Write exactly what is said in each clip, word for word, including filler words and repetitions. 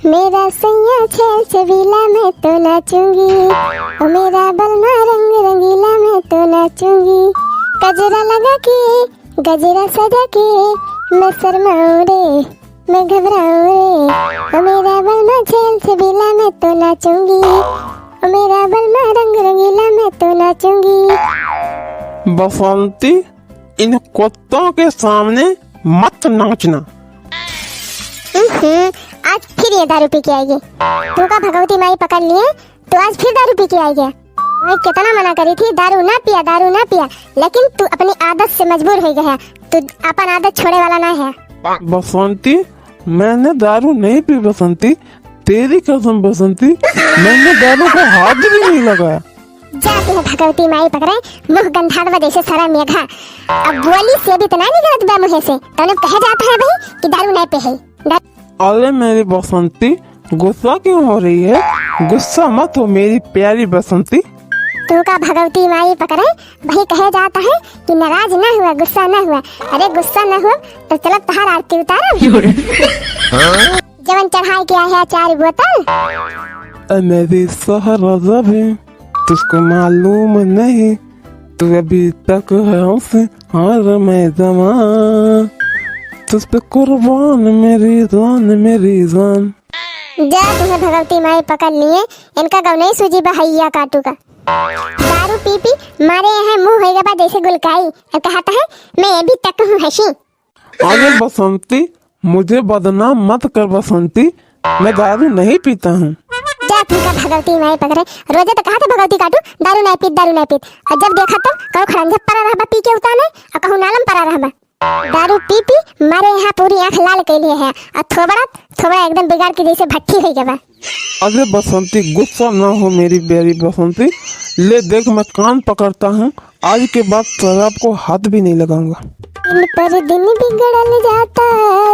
मेरा सैया छैल छबीला, मैं तो नाचूंगी। ओ मेरा बलमा रंग रंगीला, मैं तो नाचूंगी। गजरा लगा के, गजरा सजा के, मैं शर्माऊं रे, मैं घबराऊं रे। ओ मेरा बलमा छैल छबीला, मैं तो नाचूंगी। ओ मेरा बलमा रंग रंगीला, मैं तो नाचूंगी। बसंती, इन कुत्तों के सामने मत नाचना। हम्म, आज फिर ये दारू पी के आएगी। तू का भगवती माई पकड़ लिए, तू आज फिर दारू पी के आएगी। मैं कितना मना करी थी, दारू ना पिया, दारू ना पिया, लेकिन तू अपनी आदत से मजबूर हो गया, तू अपन आदत छोड़े वाला ना है। बसंती, मैंने दारू नहीं पी बसंती, तेरी कसम बसंती, मैंने दारू को हाथ भी नहीं लगाया। जा तू भगवती माई पकड़े, मुँह गंधाड़वा जैसे सरा मेघा। अब बोली से भी तो ना निकलत बा मुँहे से, तने कहे जाता है भाई कि दारू नहीं पे है। अरे मेरी बसंती, गुस्सा क्यों हो रही है? गुस्सा मत हो मेरी प्यारी बसंती। तू का भगवती माई पकड़े, वही कहे जाता है कि नाराज ना हुआ, गुस्सा ना हुआ। अरे गुस्सा ना हुआ तो चलो तहार आरती उतारो। जवन चढ़ाई के आया है चार बोतल। ए मेरी सहरा जबी, तुझको मालूम नहीं, तू अभी तक है हमसे हार मैं जवान, तुझ पे कुर्बान मेरी जान, मेरी जान। जा तुम्हें भगवती माई पकड़ लिए, इनका गौ नहीं सूझी बा हैया काटू का। दारू पी पी मारे यहाँ मुँह होइगा बा जैसे गुलकाई। अब कहता है मैं अभी तक हूँ हँसी। अरे बसंती, मुझे बदनाम मत कर बसंती, मैं दारू नहीं पीता हूँ। जा तू का भगवती माई पकड़े, रोजे तो कहा था भगवती काटू दारू नहीं पीत, दारू नहीं पीत, और जब देखा तो कहूँ खड़ंजा परा रहबा पी के उताने, और कहूँ नालम परा रहबा। दारू पी पी मारे यहाँ पूरी आँख लाल कैले है, और थोबड़ा, थोबड़ा एकदम बिगाड़ के जैसे भट्ठी हो गया बा। अरे बसंती, गुस्सा ना हो मेरी प्यारी बसंती, ले देख मैं कान पकड़ता हूँ, आज के बाद शराब को हाथ भी नहीं लगाऊंगा। दिन पर दिन बिगड़ल जाता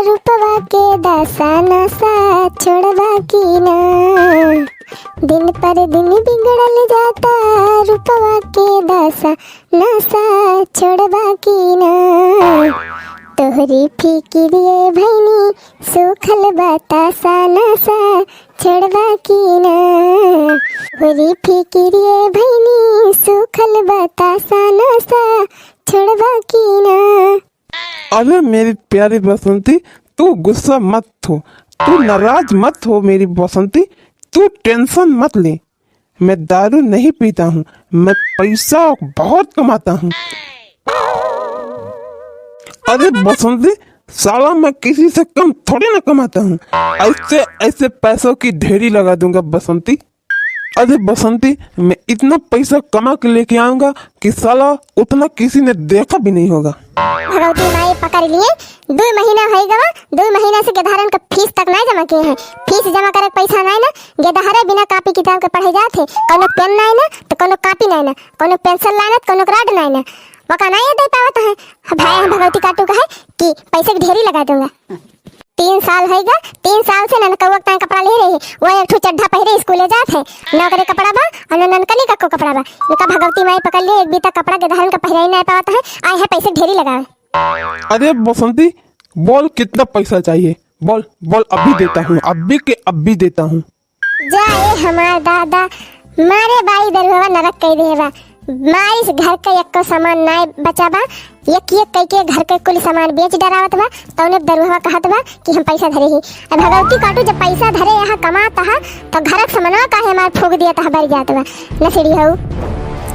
रूपवा के दासा, नशा छोड़बा की ना। दिन पर दिन बिगड़ल जाता रूपवा के दासा, नशा छोड़बा की ना। तोहरी फिकिरिए भैनी सूखल बतासा, नशा छोड़बा की ना। तोहरी फिकिरिए भैनी सूखल बतासा, नशा छोड़बा की ना। अरे मेरी प्यारी बसंती, तू गुस्सा मत हो, तू नाराज मत हो मेरी बसंती, तू टेंशन मत ले। मैं दारू नहीं पीता हूँ, मैं पैसा बहुत कमाता हूँ। अरे बसंती, साला मैं किसी से कम थोड़ी ना कमाता हूँ। ऐसे, ऐसे पैसों की ढेरी लगा दूंगा बसंती। अरे बसंती, मैं इतना पैसा कमा के लेके आऊंगा कि साला उतना किसी ने देखा भी नहीं होगा। भगवती माई पकड़ लिए, दो महीना हो गवा, दो महीना से गेदहरन का फीस तक नहीं जमा किए हैं। फीस जमा करे के पैसा नहीं ना, गेदहरे बिना कापी किताब के पढ़े जात है। कोनो पेन नहीं ना, तो कोनो कापी नहीं ना, कोनो पेंसिल नहीं ना, तो कोनो रड नहीं ना। वका नहीं दे पावत है। भाई हम भगवती काटू का है कि पैसे की ढेरी लगा दूंगा। तीन साल होइगा, तीन साल से ननकौआ ताई कपड़ा ले रही, वो एक ठो चड्ढा पहिरे स्कूले जात है, न ओकरे कपड़ा बा और न ननकनी का को कपड़ा बा। इनका भगवती माई पकड़ लिए, एक बीता कपड़ा गेदहरन का पहिराई नहीं पावत है, आए हैं पैसे ढेरी लगावे। अरे बसंती, बोल कितना पैसा चाहिए, बोल, बोल अभी देता हूँ, अभी के अभी देता हूँ। जा ए हमार दादा, मारे बाई दरुआ नरक कई दे बा। मारिस घर के एको सामान नाय बचा बा, एक एक कई के घर के कुल सामान बेच डरावत बा, तौने दरुआ कहत बा कि हम पैसा धरे ही। अब भगवती काटू जब पैसा धरे यहाँ कमात हा, तो घर के सामानवा काहे मार फूक दिया तहा बर जात बा, नसड़ी हऊ।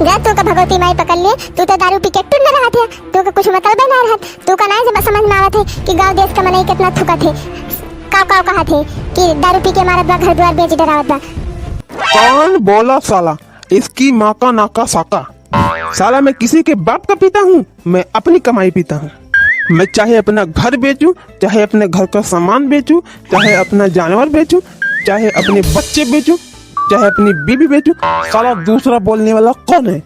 जा तू का भगवती माई पकड़ लिए, तू तो दारू पी के टुन्न रहत है, तू का कुछ मतलब ना रहत, तू का नाय जब समझ में आवत है कि गाँव देश का मनई कितना थुकत है। काव काव कहत है कि दारू पी के मारत बा, घर द्वार बेच डरावत बा। कौन बोला साला? इसकी माँ का नाका साका। साला मैं किसी के बाप का पीता हूँ? मैं अपनी कमाई पीता हूँ। मैं चाहे अपना घर बेचूं, चाहे अपने घर का सामान बेचूं, चाहे अपना जानवर बेचूं, चाहे अपने बच्चे बेचूं, चाहे अपनी बीवी बेचूं, साला दूसरा बोलने वाला कौन है?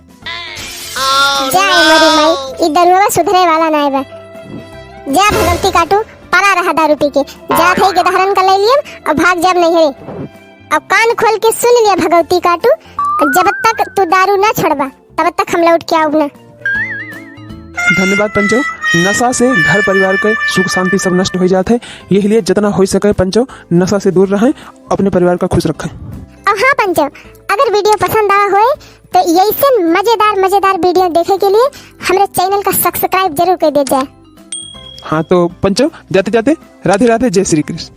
जा ए मोरी माई, ई दरुआ सुधरे वाला नाय बा। जा भगवती काटू, परा रहा दारू पी के। जात है गेदहरन का ले लियम और भाग जाब नैहरे। अब कान खोल के सुन लिया भगवती काटू, जब तक तू दारू ना छोड़बा, तब तक हम लौट के आउब ना। धन्यवाद पंचो, नशा से घर परिवार के सुख शांति सब नष्ट होइ जात है। यही लिए जितना होइ सके पंचो, नशा से दूर रहें, अपने परिवार का खुश रखें। और हाँ पंचो, अगर video पसंद आवा होए तो यैसे मजेदार मजेदार video देखे के लिए हमरे channel का subscribe जरूर कर दे जाए। हाँ तो पंचो, जाते जाते राधे राधे, जय श्री कृष्ण।